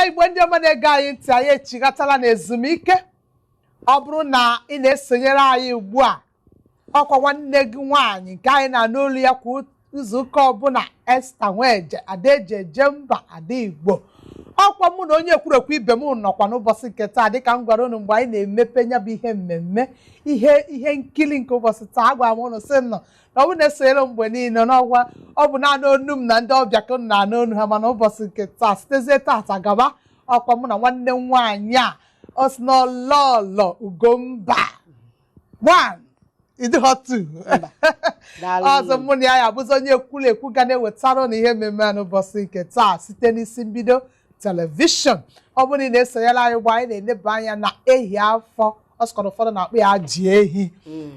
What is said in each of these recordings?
Igbo ndị ọma na-ege anyị ntị, anyị echighatala na ezumike. Ọ bụrụ na ị na-esonyere anyị ugbu a, ọkwa nwanne gị nwaanyị nke anyị na-anụ olu ya kwa izuụka ọbụla, Esther Nweje, Ada eji eje mba, Ada Igbo. Ọkwa mụ na onye ekwurekwu ibe m nọkwa n'ụbọchị nke taa. Dịka m gwara unu mgbe anyị na-emepe ya bụ ihe mmemme, ihe nkiri nke ụbọchị taa, agwara m unu sị nọ na ọ bụrụ na-esonyere m mgbe niile n'ọgwa, ọ bụ naanị onu m na ndị ọbịa ka unu na-anụ onu ha. Mana ụbọchị nke taa, sitezie tata gaba, ọkwa mụ na nwanne m nwaanyị a, ọ sị na Ọlọlọ Ugomba one ịdịghọ two. Daalụ. Ọzọ, mụ na ya ya abụzi onye ekwuru ekwu ga na-ewetara ụnụ ihe mmemme a n'ụbọchị nke taa site n'isi mbido television. Ọ bụrụ na ị na-esonyere anyị ugbu, anyị na-eleba anya na ehi afọ. Ọ sịkwa na ụfọdụ na-akpọ ya ji ehi.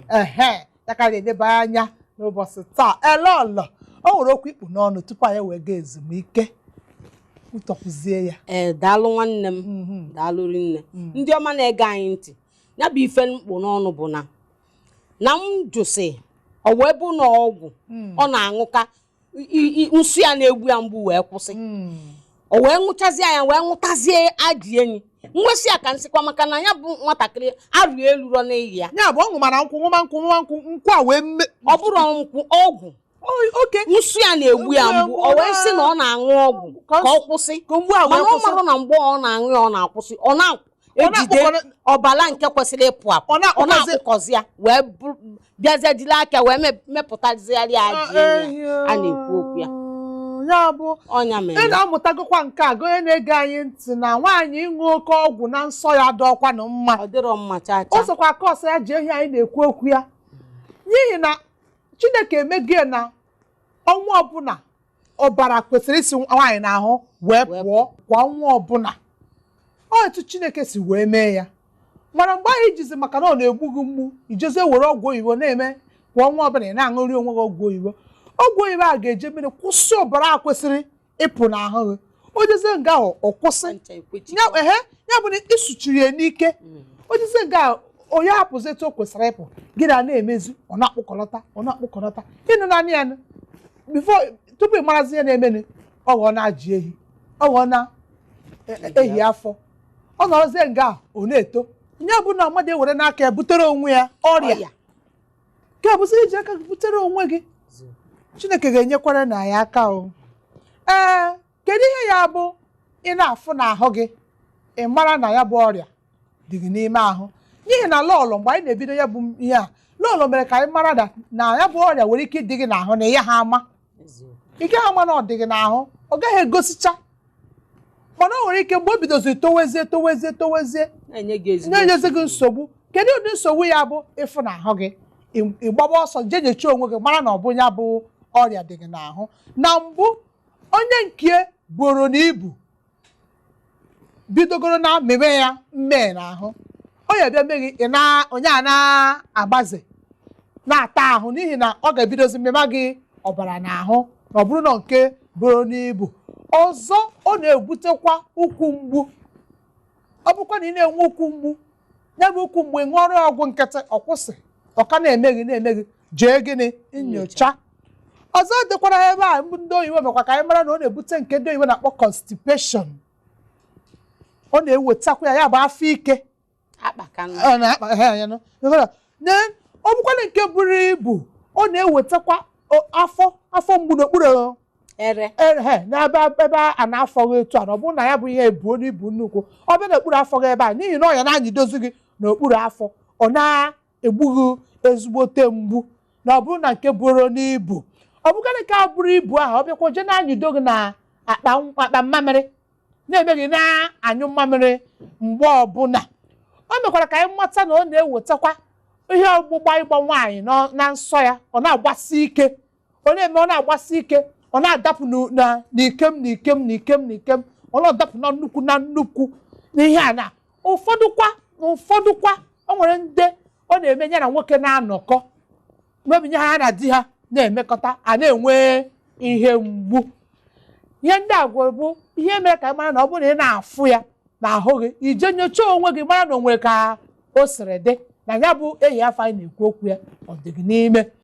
Ehe, ya ka anyị na-eleba anya n'ụbọchị taa. Elọlọ, o nwere okwu ikpu n'ọnụ tupu anyị wee gaa ezumike, ụtọkwuzie ya. Ee, daalụ nwanne m. Daalụ rinne. Ndị ọma na-ege anyị ntị, ya bụ ife mkpụ n'ọnụ bụ na m jụsị, ọ wee bụ na ọgwụ ọ na-aṅụka nsụ ya na-egbu ya mgbu wee kwụsị. O wee ṅụchazie ya, wee ṅụtazie ajị enyi nwesị ya ka nsịkwa, maka na ya bụ nwatakịrị arụ eluro n'iyi ya. Ya bụ ọ ṅụmara nkwụ, ṅụma nkwụ, ṅụma nkwụ, nkwụ a wee Ọ bụrụ nkwụ, ọgwụ. Oke. Nsụ ya na-egbu ya mgbu, o wee sị na ọ na-aṅụ ọgwụ ka ọ kwụsị. Ka mgbu a wee Mana ọ kwụsị. marụ na mgbe ọ na-aṅụ ya, ọ na-akwụsị, ọ na-ejide ọbara nke kwesịrị ịpụ apụ. Ọ Ọ na-akpụkọzi ya, wee bịazie jiri aka wee mepụtazigharị ajị enyi ya a na-ekwu okwu ya. Ya bụ Ọnya ị mere. na-amụtagokwa nke a gị, onye na-ege anyị ntị, na nwaanyị ịṅụ oke ọgwụ na nsọ ya dọkwa na mma. Ọ dịrọ mma chaa O chaa. sokwa cause ya ji ehi anyị na-ekwu okwu ya, n'ihi na Chineke emegie na ọnwa ọbụla ọbara kwesịrị isi nwaanyị n'ahụ wee Wee pụọ kwa ọnwa ọbụla. Ọ etu Chineke si wee mee ya. Mana mgbe anyị jizi maka na ọ na-egbu gị mgbu, ijezie were ọgwụ oyibo na-eme kwa ọnwa ọbụla ị na-aṅụrị onwe gị ọgwụ oyibo. Ọgwụ oyibo a ga-eje mmiri kwụsị ọbara a kwesịrị ịpụ n'ahụ gị. O jezie nga ahụ, ọ kwụsị. Ncha ekwechi. Ya ehe, ya bụ na ịsụchiri ya n'ike. O jezie nga ahụ, onye hapụzi etu o kwesịrị ịpụ, gị na na-emezi, ọ na-akpụkọlọta, ọ na-akpụkọlọta. Ịnụ naanị ya before, tupu ị marazi ihe na-emenụ, ọ ghọọ na ajị ehi, ọ ghọọ na ehi afọ. Ọ nọrọzie nga a, ọ na-eto. Ya bụ na mmadụ ewere n'aka ya butere onwe ya ọrịa. Ọrịa. Nke a bụzi iji aka gị butere onwe gị. Chineke ga-enyekwara na ya aka o. Ee, kedu ihe ya bụ ị na-afụ n'ahụ gị, ị mara na ya bụ ọrịa dị gị n'ime ahụ? N'ihi na lọlọ, mgbe anyị na-ebido ya bụ ihe a, lọlọ mere ka anyị mara na ya bụ ọrịa nwere ike ịdị gị n'ahụ na ya ha ama. Ị gaghị ama na ọ dị gị n'ahụ, ọ gaghị egosicha, mana o nwere ike mgbe o bidoziri towezie, towezie, towezie, na-enye gị ezigbo na-enyezi gị nsogbu. Kedu ụdị nsogbu ya bụ ịfụ n'ahụ gị, ị gbaba ọsọ jee nyochaa onwe gị, mara na ọ bụ ya bụ ọrịa dị gị n'ahụ? Na mbụ, onye nke buru na ibu bidogoro na meme ya mmee n'ahụ, ọ ya bịa mee gị, ị na onye a na-agbaze, na-ata ahụ, n'ihi na ọ ga-ebidozi mmema gị ọbara n'ahụ. Na ọ bụrụ na nke buru n'ibu ọzọ, ọ na-ebutekwa ụkwụ mgbu. Ọ bụkwa na ị na-enwe ụkwụ mgbu, ya bụ ụkwụ mgbu, ị ṅụọrọ ya ọgwụ nkịtị, ọ kwụsị, ọ ka na-eme gị, na-eme gị, jee gịnị? Nyocha ọzọ dịkwara ebe a. Ndị oyibo mekwa ka anyị mara na ọ na-ebute nke ndị oyibo na-akpọ constipation. Ọ na-ewetakwa ya, ya bụ afọ ike. Akpaka. Ọ na-akpa ha anya nụ. Ọ bụkwana nke buru ibu, ọ na-ewetakwa afọ mgbu n'okpuru ere. Ehe, n'ebe ebe a na-afọ gị etu a, na ọ bụrụ na ya bụ ihe ebuo n'ibu nnukwu, ọ bịa n'okpuru afọ gị ebe a, n'ihi na ọ ya na-anyịdozi gị n'okpuru afọ, ọ na-egbu gị ezigbote mgbu. Na ọ bụrụ na nke buru n'ibu, ọ bụkarị nke a buru ibu ahụ, ọ bịakwa jee na-anyịdo gị na akpa mmamịrị, na-eme gị na-anyụ mmamịrị mgbe ọbụla. O mekwara ka anyị mata na ọ na-ewetakwa ihe ọgbụgba ịgba nwaanyị na nsọ ya. Ọ na-agbasi ike, ọ na-eme, ọ na-agbasi ike, ọ na-adapụ n'ikem n'ikem n'ikem n'ikem, ọ na-adapụ na nnukwu na nnukwu n'ihe a. Na ụfọdụkwa na ụfọdụkwa, o nwere ndị ọ na-eme ya na nwoke na-anọkọ mebinye ha na di ha na-emekọta, a na-enwe ihe mgbu. Ihe ndị a gwụrụ bụ ihe mere ka anyị mara na ọ bụrụ na ị na-afụ ya n'ahụ gị, ije nyochaa onwe gị, mara na o nwere ka o siri dị na ya bụ ehi afọ anyị na-ekwu okwu ya, ọ dị gị n'ime.